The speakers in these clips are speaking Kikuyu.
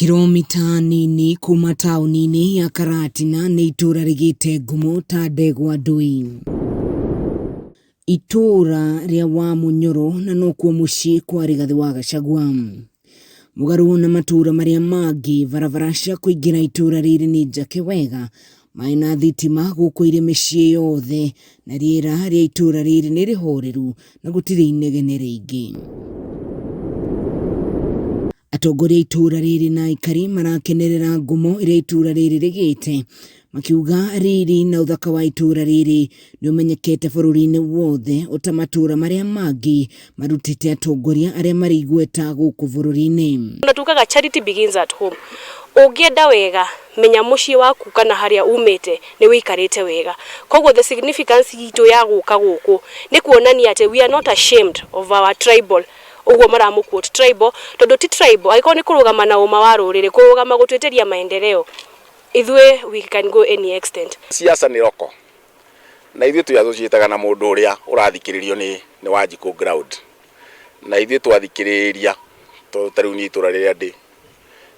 Kiromita nini kuma taũni-inĩ ya Karatina nĩ itũũra rĩgĩte ngumo ta Ndegwa Ndui. Itũũra rĩa Wamunyoro na nokuo mũciĩ kwa Rigathĩ wa Gachagua. Mũgarũ na matũũra marĩa mangĩ, barabara cia kũingĩra itũũra rĩrĩ nĩ njake wega, maĩ na thitima gũkũ irĩ mĩciĩ yothe, na rĩera rĩa itũũra rĩrĩ nĩ rĩhoreru na gũtirĩ inegene rĩingĩ. Atongoria a itũũra rĩrĩ na aikari marakenerera ngumo ĩrĩa itũũra rĩrĩ rĩgĩte, makiuga riri na ũthaka wa itũũra rĩrĩ nĩ ũmenyekete bũrũri-inĩ wothe o ta matũũra marĩa mangĩ marutĩte atongoria arĩa marĩ igweta gũkũ bũrũri-inĩ. Na tugaga charity begins at home. Ũngĩenda wega, menya mũciĩ waku kana harĩa umĩte nĩ wĩikarĩte wega. Koguo the significance itũ ya gũka gũkũ nĩ kuonania atĩ we are not ashamed of our tribal ũguo maramũ quote tribal tondũ ti tribal angĩkorwo nĩ kũrũgama na ũma wa rũrĩrĩ kũrũgama gũtwĩtĩria maendeleo ithuĩ we can go any extent. Siasa nĩ roko na ithuĩ twĩ associateaga na mũndũ ũrĩa ũrathikĩrĩrio nĩ nĩ Wanjikũ ground na ithuĩ twathikĩrĩria tondũ ta rĩu niĩ itũra rĩrĩa ndĩ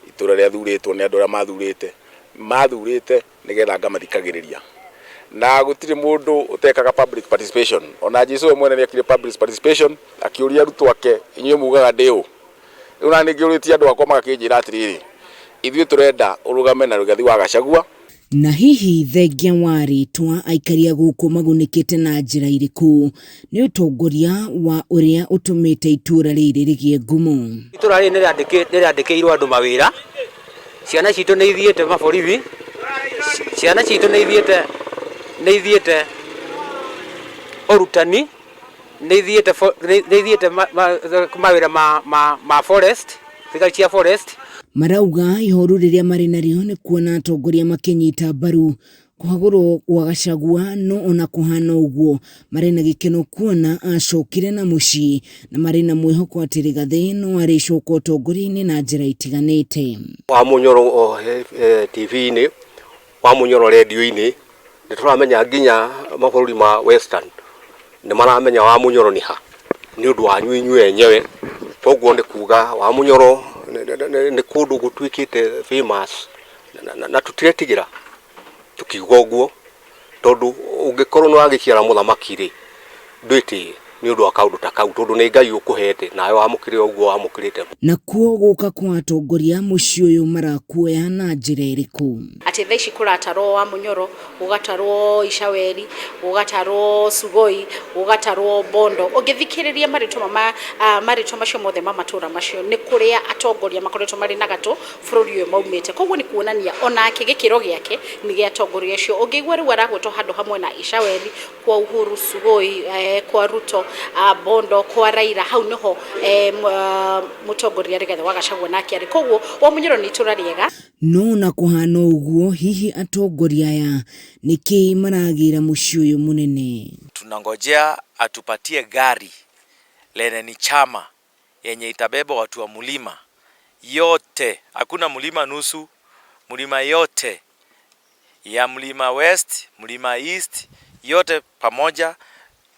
itũra rĩa thurĩtwo nĩ andũ arĩa mathurĩte mathurĩte nĩgetha ngamathikagĩrĩria na gũtirĩ mũndũ ũtekaga public participation ona Jesu we mwene nĩekire public participation akĩũria arutwo ake inyuĩ mugaga ndĩ ũ rĩu na nĩngĩũrĩtie andũ akwa magakĩnjĩra atĩrĩrĩ ithuĩ tũrenda ũrũgame na Rigathi wa Gachagua. Na hihi thengia wa rĩtwa aikari a gũkũ magunĩkĩte na njĩra irĩkũ nĩ ũtongoria wa ũrĩa ũtũmĩte itũũra rĩrĩ rĩgĩe ngumo? Itũra rĩrĩ nĩrĩandĩkĩirwo andũ mawĩra, ciana citũ nĩ ithiĩte maborithi, ciana citũ nĩ ithiĩte nĩ ithiĩte ũrutani, nĩ ithiĩte nĩ ithiĩte mawĩra ma forest, thigari cia forest. Marauga ihoru rĩrĩa marĩ narĩo nĩ kuona atongoria makĩnyita mbaru kũhagũrwo gwa Gachagua no ona kũhana ũguo marĩ na gĩkeno kuona acokire na mũciĩ na marĩ na mwĩhoko atĩ Rigathĩ no arĩcoka ũtongoria-inĩ na njĩra itiganĩte. Wamunyoro TV-inĩ, Wamunyoro rendio-inĩ, nĩ tũramenya nginya mabũrũri ma western nĩ maramenya Wamunyoro nĩ ha nĩ ũndũ wanyu inyuĩ enyewe. Koguo nĩ kuga Wamunyoro nĩ kũndũ gũtuĩkĩte famous na tũtiretigĩra tũkiuga ũguo tondũ ũngĩkorwo nĩ wagĩciara mũthamaki rĩ, ndwĩtĩye nĩ ũndũ wa kaũndũ ta kau tondũ nĩ Ngai ũkũhete nawe wamũkĩre o ũguo wamũkĩrĩte. Nakuo gũka kwa atongoria mũciĩ ũyũ marakuoya na njĩra ĩrĩkũ? Atĩ thaa ici kũratarwo Wamunyoro, gũgatarwo Icaweri, gũgatarwo Sugoi, gũgatarwo Bondo. Ũngĩthikĩrĩria marĩtwa ma marĩtwa macio mothe ma matũra macio nĩ kũrĩa atongoria makoretwo marĩ na gatũ bũrũri ũyũ maumĩte. Koguo nĩ kuonania onake gĩkĩro gĩake nĩ gĩa atongoria acio. Ũngĩigua rĩu aragwetwo handũ hamwe na Icaweri, kwa Uhuru, Sugoi, kwa Ruto, Bondo, kwa Raila, hau nĩho mũtongoria Rigathĩ wa Gachagua nake arĩ. Koguo Wamunyoro nĩ itũra rĩega. No na kũhana ũguo, hihi atongoria aya nĩ kĩĩ maragĩra mũciĩ ũyũ mũnene? Tunangojea atupatie gari lenye ni chama yenye itabeba watu wa mlima yote, hakuna mlima nusu, mlima yote ya mlima West, mlima East, yote pamoja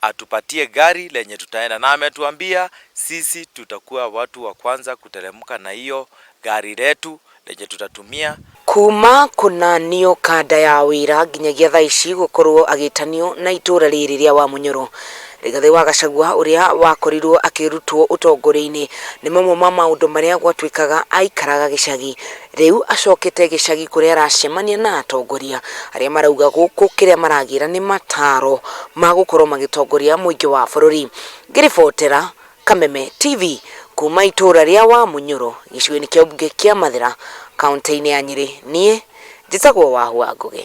atupatie gari lenye tutaenda na ametuambia sisi tutakuwa watu wa kwanza kuteremka na hiyo gari letu lenye tutatumia. Kuma kũnanio kanda ya wĩra nginyagia thaa ici gũkorwo agĩtanio na itũra rĩrĩ rĩa Wamunyoro. Rigathĩ wa Gachagua ũrĩa wakorirwo akĩrutwo ũtongoria-inĩ nĩ mamwe ma maũndũ marĩa gwatuĩkaga aikaraga gĩcagi. Rĩu acokete gĩcagi kũrĩa aracemania na atongoria arĩa marauga gũkũ kĩrĩa maragĩra nĩ mataro ma gũkorwo magĩtongoria mũingĩ wa bũrũri. Ngĩribotera Kameme TV kuma itũra rĩa Wamunyoro gĩcigo-inĩ kĩa mbunge kĩa Mathĩra kaunti-inĩ ya Nyĩrĩ, niĩ njĩtagwo Wahu wa Ngũgĩ.